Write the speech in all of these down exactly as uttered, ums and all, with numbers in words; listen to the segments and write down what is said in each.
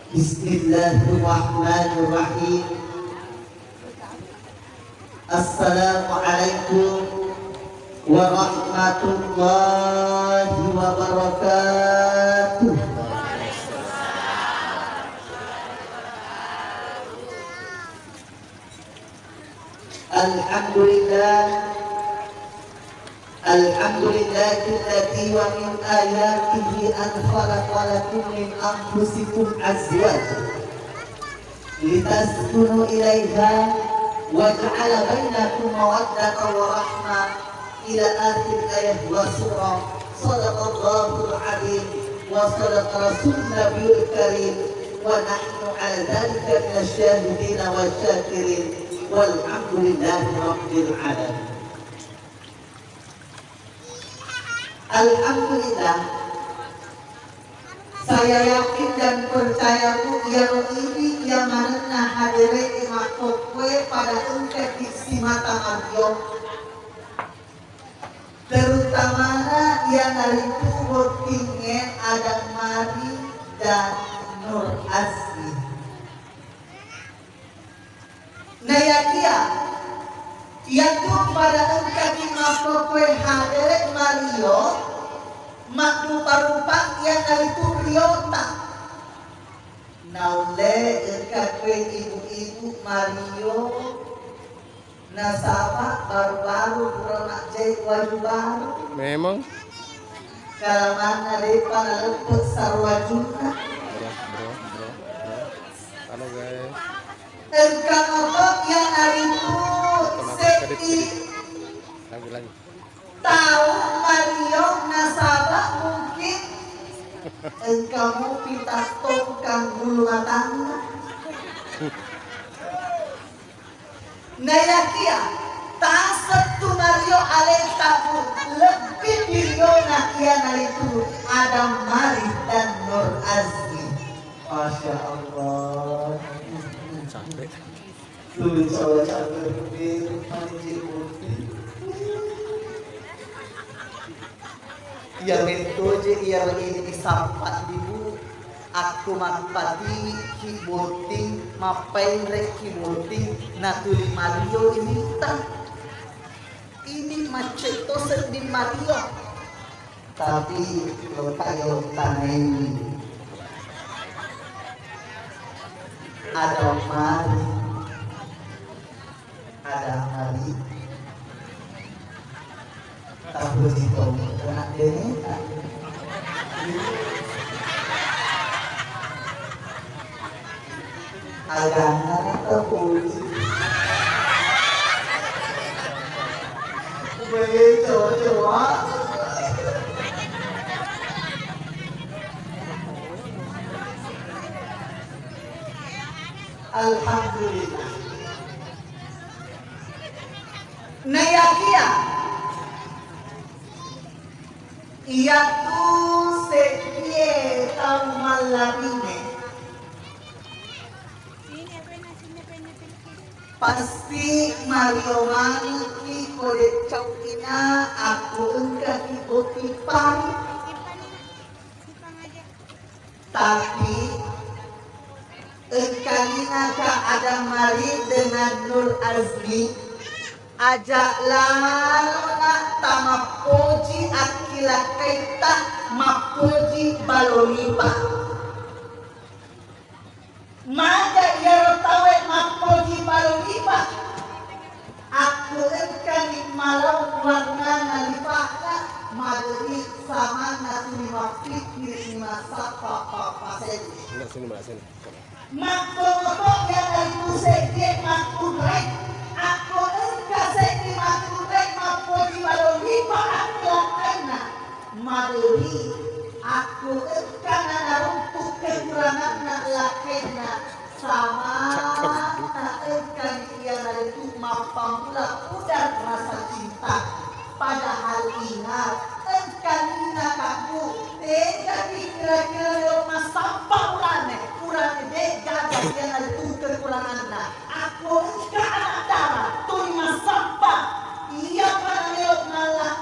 Bismillahirrahmanirrahim. Assalamualaikum warahmatullahi wabarakatuh. Alhamdulillah. Alhamdulillahilladzi wa min ayatihi an khalaqa lakum min anfusikum azwaja litaskunu ilaiha wa ja'ala bainakum mawaddatan wa rahmah ila akhir ayah wa surah. Sadaqallahul adzim wa sadaqa rasulun nabiyul karim wa nahnu ala dzalika minasy syahidina wasy syakirin walhamdulillahi rabbil alamin. Alhamdulillah, saya yakin dan percaya, Bu, iyaro idi iya manenna hadere'e makkokkoe pada engkaki simata mario. Terutamana iyanaritu bottingnge Adam Mari dan Nur Azmi. Nayakia, iyatu pada engkaki makkokkoe hadere mario, maddupa-rupa iyanaritu riota. Naulle engka koe ibu-ibu mario, nasaba baru-baru pura majjai waju baru. Memang. Kalamanna depa naleppe sarwajunna. Bro, bro, bro, bro. Halo, guys. Engka moto iyanaritu seddi. Lagi, lagi. Tau mario nasaba mungkin engka mupi tattongkang bulu matanna. Nayakia tasettu mario aleta, Bu, lebbi piriona iyanaritu Adam Mari dan Nur Azmi. Masya Allah. Capek. Tuli cawa-cawa berpikir, panci putih. Iya mettoje iya ini sappa dibu. Aku mappatiwi ki botting, mappainre ki botting, natuli mario inita. Ini macetto sedding mario. Tapi lokka yo tanai ada mari, ada mari. Tapuji tongeng anak deneta. Agana tapuji. Ubaya coba-coba. Alhamdulillah. Nayakia iyatu seddie tau mallabine, pasti mario maniki ko de cau'ina akko engkaki botting pari. Tapi engkalinga ka Adam Mari dengan Nur Azmi, aja lalona tamappoji akkilakkaitta mappoji balolipa. Maga iyaro tauwe mappoji balolipa. Akko engkani malau warnana lipa'na, maderi samanna tuli mappikkiri massappa pappasenni. Enggak, sini, Mbak, sini. Makkomoto iyanaritu seddie makkunrai. Akko engka seddi makkunrai mappoji balolipa akkilakkaianna, maderi akko engka nanaruntuk kekuranganna lakkainna, samata engkani iyanaritu mappammula pudang rasa cinta. Padahal ingat, engkani nakabbu, tegaki kira-kira leo massappa urane, urane de'gaga iyanaritu kekuranganna. Akko engka anak dara tuli massappa, iyapa naleo malla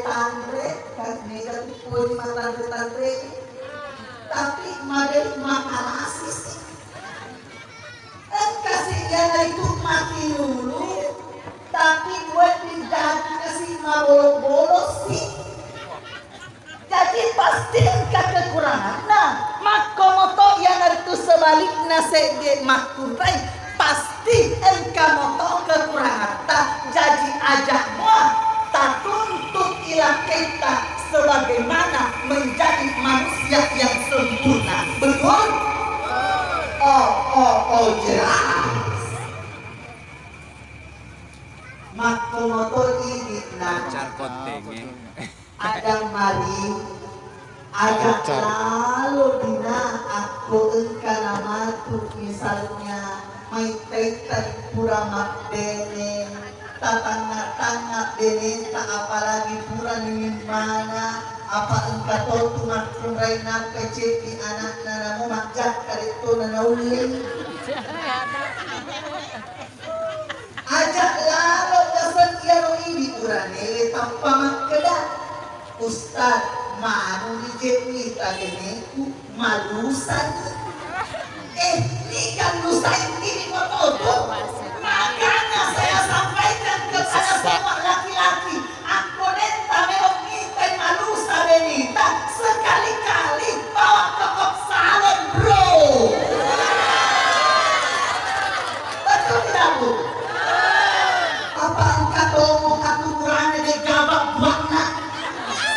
tanre, kan mega tu poli matanre-tanre. Tapi maderi makalasi si. Engka si iyanaritu mati lulu, tapi wedding daging si mabolo-bolo si. Jadi pasti engka kekuranganna. Makkomoto iyanaritu sebalikna seddi makkunrai, pasti engka moto kekurangatta. Jaji aja mua tatuntut ilakkaitta sebagaimana menjadi manusia yang sempurna. Betul? Oh, oh, oh, jelas. Makkomoto idi na. Pacar kontenge. Ada mari, ajak lalo dina akko engka namatu, misalnya maitta-itta pura mabbene, tatangnga-tangnga beneta, apalagi purani mimmana, apa engka totu makkunrai nappa ceddi anakna namo majjakka dettona naulle. Ajak lalo naseng iyaro idi uranewe tappa makkeda, "Ustaz, manu ri je' wita beneku malusani." Eh, niga lusaini mototo? Makanya saya sampaikan kepada semua laki-laki, akko detta melo mitai malusa beneta, sekali-kali bawa ke kop salon, bro. Betul tidak, Bu? Apa engka tomo aturanna de' gaba' buanna?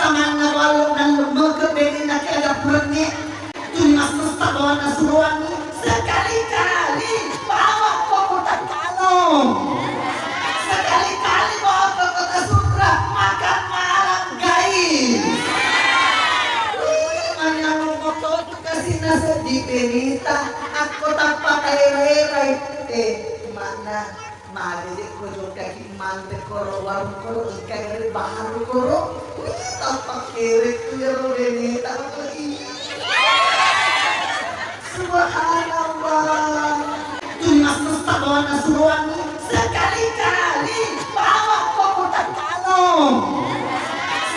Samanna wallo nallemmeke benena ke ada purenne. Tuli massessa bawanna suroanni. Sekali-kali bawa ke kota Kalong. Sekali-kali bawa ke kota Sutra makan malam, guys. Wih, manyameng moto tu kasina seddi beneta. Akko tappa kaera-erai. Eh, makna. Magi je' ko jokkaki manre koro warung koro, engka gare baru koro. Wih, tappa kere tu iyaro beneta. Subhanallah. Tuli massessa bawanna suroanni. Sekali-kali bawa ke kota Kalong.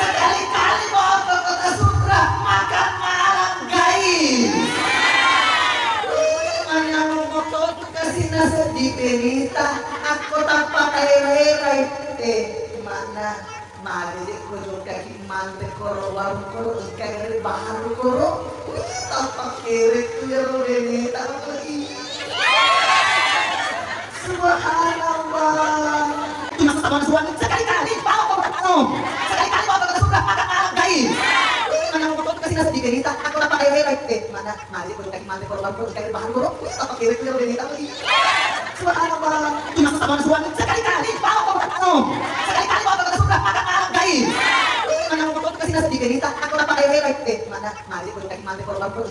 Sekali-kali bawa ke kota Sutra makan malam, guys. Wih, manyameng moto tu kasina seddi beneta, akko tappa kaera-erai. Eh, makna, magi je' ko jokkaki manre koro warung koro, engka gare baru koro. Wih, tappa kere tu iyaro beneta. Subhanallah. Tuli massessa bawanna suroanni, sekali-kali bawa ke kota Kalong. Sekali-kali bawa ke kota Sutra makan malam, guys. Wih, manyameng moto tu kasina seddi beneta, akko tappa kaera-erai. Eh, makna, magi je' ko jokkaki manre koro warung koro, engka gare baru koro. Wih, tappa kere tu iyaro beneta. Subhanallah. Tuli massessa bawanna suroanni, sekali-kali bawa ke kota Kalong. Sekali-kali bawa ke kota Sutra makan malam, guys. Wih, manyameng moto tu kasina seddi beneta, akko tappa kaera-erai. Eh, makna, magi je' ko jokkaki manre koro warung koro, engka gare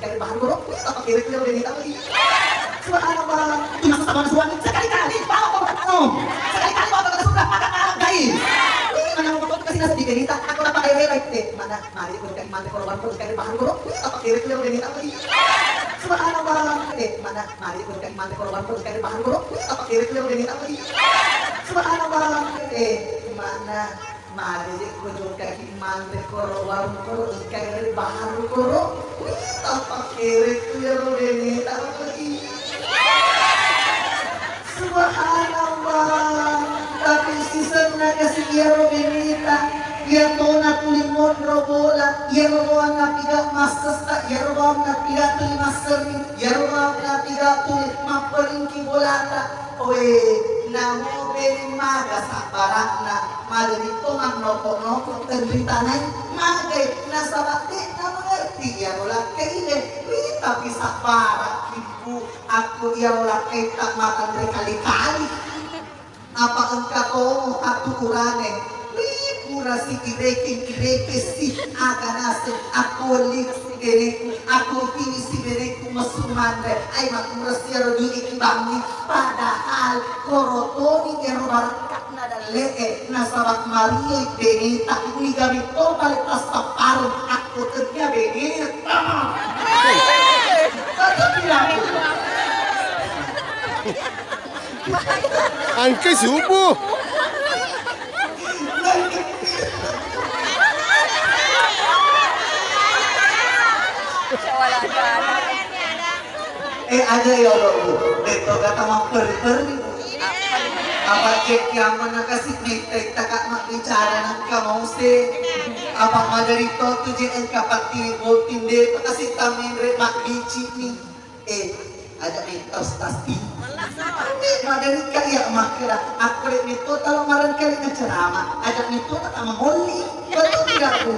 baru koro. Wih, tappa kere tu iyaro beneta. Subhanallah. Tuli massessa bawanna suroanni, sekali-kali bawa ke kota Kalong. Sekali-kali bawa ke kota Sutra makan malam, guys. Wih, manyameng moto tu kasina seddi beneta, akko tappa kaera-erai. Eh, makna, magi je' ko jokkaki manre koro warung koro, engka gare baru koro. Wih, tappa kere tu iyaro beneta. Subhanallah. Eh, makna, magi je' ko jokkaki manre koro warung koro, engka gare baru koro. Wih, tappa kere tu iyaro beneta. Subhanallah. Eh, makna, magi je' ko jokkaki manre koro warung koro, engka gare baru koro. Wih, tappa kere tu iyaro beneta. Subhanallah. Tapi sisenna kasi iyaro beneta, iya tona tuli monro bola, iyaro bawang napiga massessa, iyaro bawang napiga tuli masserri, iyaro bawang napiga tuli mapperingki bolata. Oe, namo bene maga sabbara'na, maderi to mannoko-noko tenritanai, magai nasaba de'na mengerti iyaro lakkaie. Wih, tapi sabbarakki, Bu. Akko iyaro lakkaitta matanre kali-kali. Apa engka tomo atukurane. Wih, pura siireke-ireke si aga naseng akko welli si beneku, akko utini si beneku messu manre. Ai makurasi iyaro dui kibangngi. Padahal korotoni iyaro barakka na dalle'e, nasaba marioi beneta, niga metto pale tassappareng akko tennia beneta. Engka subuh. Eh, aja yolo, Bu. Detto kata mapperi-peri, Bu. Apa cek kiamat nakasi metta ittaka mabbicara nangka mause. Apa madari to tu je engka patti boting de pakasi taminre mabbici ni. Eh, aja metta ustaz di. Ini madari ka iya makkeda, aku dek metto talo marengkali na ceramah. Aja metto tak mamolli. Betul tidak, Bu?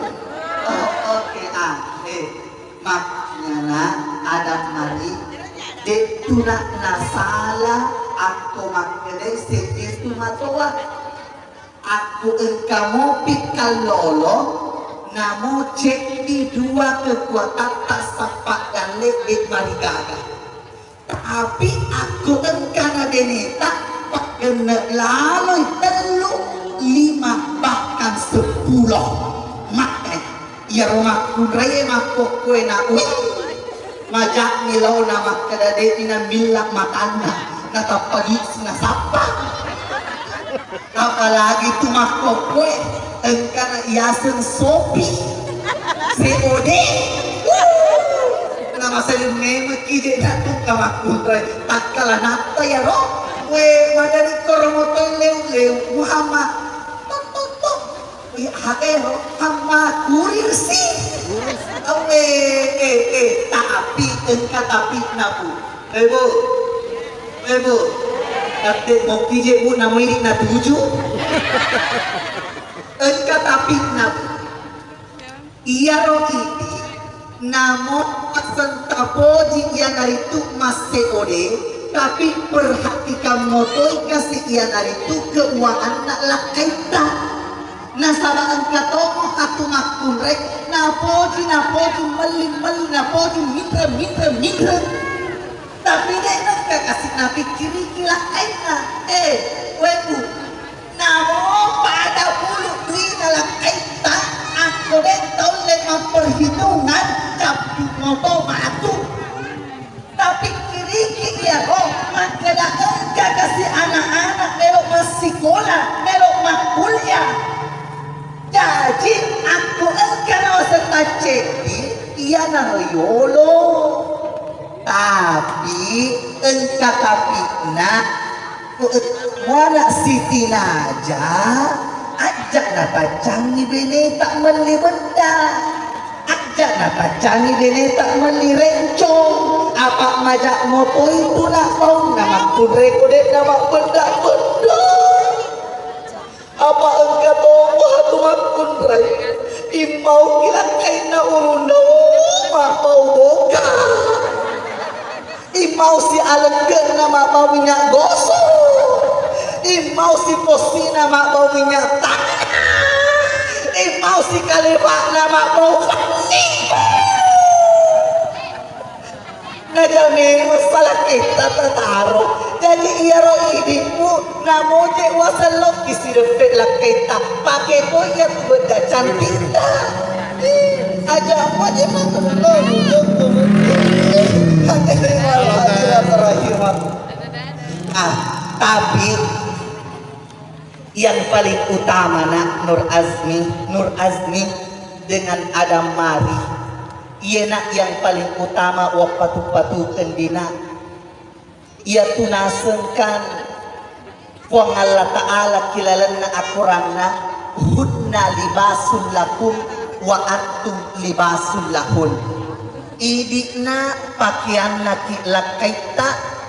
Oh, oke, ah, eh. Maknana ada mari dettuna nasala akko makkeda seddi tu matoa. Akko engka mopi kallolo namo ceddi dua kekuatatta sappa galle de marigaga. Tapi akko engkana beneta, paggenne laloi tellu, lima, bahkan seppulo. Makkai, iyaro makkunraie makkokkoe na, wih, maja'mi laona makkeda de'ni namilla matanna, natappa gisi nasappa. Apalagi tu makkokkoe engkana iyaseng Sopi, C O D. Wuh! Namaseleng memekki je natukka makkunrai takkala natta yaro. We, madani koro motoi leu-leu Muhammad. Tok, tok, tok. Ih, hakero, Muhammad kurir sih. Awe, eh, eh, tapi engka tapi nabu. Eh, Bu. Eh, Bu. Katte bokki je, Bu, namo idi natuju. Engka tapinna, Bu. Iyaro idi namo paseng tapoji iyanaritu masse ode, tapi perhatikan motoi kasi iyanaritu keuanganna lakkaitta. Nasaba engka tomo atu makkunrai, napoji, napoji, melli, melli, napoji, minre, minre, minre. Tapi de' nengka kasi napikkiriki lakkainna. Eh, weku, namo pada pulu duina lakkaitta, akko de' taulle mapperhitungan, cappi moto matu. Tapikkiriki iyaro, makkeda engka kasi anak-anak melo massikola, melo makkuliah. Jaji, akko engka nawaseng macceddi, iyanaro yolo. Tapi engka tapinna, ku muana sitinaja, ajja napaccangi beneta melli bedda. Ajja napaccangi beneta melli rencong. Apa maja motoi tu nak paunna makkunrai ko de' namabbedda-bedda. Apa engka tommo atu makkunrai, immau kilakkainna ulunna, oh, mabbau boka. Immau si alegge'na mabbau minyak gosok. Immau si possina mabbau minyak tanah. Immau si kaleba'na mabbau fanni. Najame masalah kita tataro. Jadi iyaro idimu namoje waselloki sideppe lakkaitta. Pake ko iya tu beda cantikta. Aja apa je makan. Ah, tapi yang paling utama nak Nur Azmi, Nur Azmi dengan Adam Mari. Iya nak yang paling utama wappatu-patu kendina. Iyatu nasengkan Puang Allah Ta'ala ki lalenna akoranna, "Hunna libasul lakum wa antum libasul lahun." Idi'na pakeanna ki lakkaitta,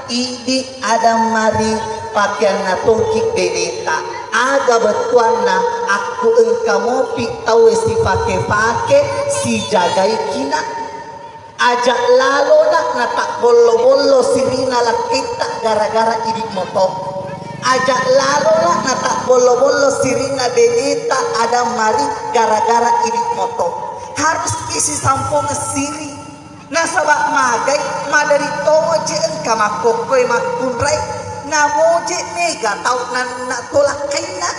idi' Adam Mari pakeanna toki beneta. Aga bettuanna akku engka mopi tauwe sipake-pake sijagai kina. Aja' lalona natabbollo-bollo sirina lakkaitta gara-gara idi' moto. Aja' lalona natabbollo-bollo sirina beneta Adam Mari gara-gara idi' moto. Harus isi sampongeng siri. Nasaba' magai maderi toje engka makkokkoe makkunrai, namoje mega tau nanna to lakkainna.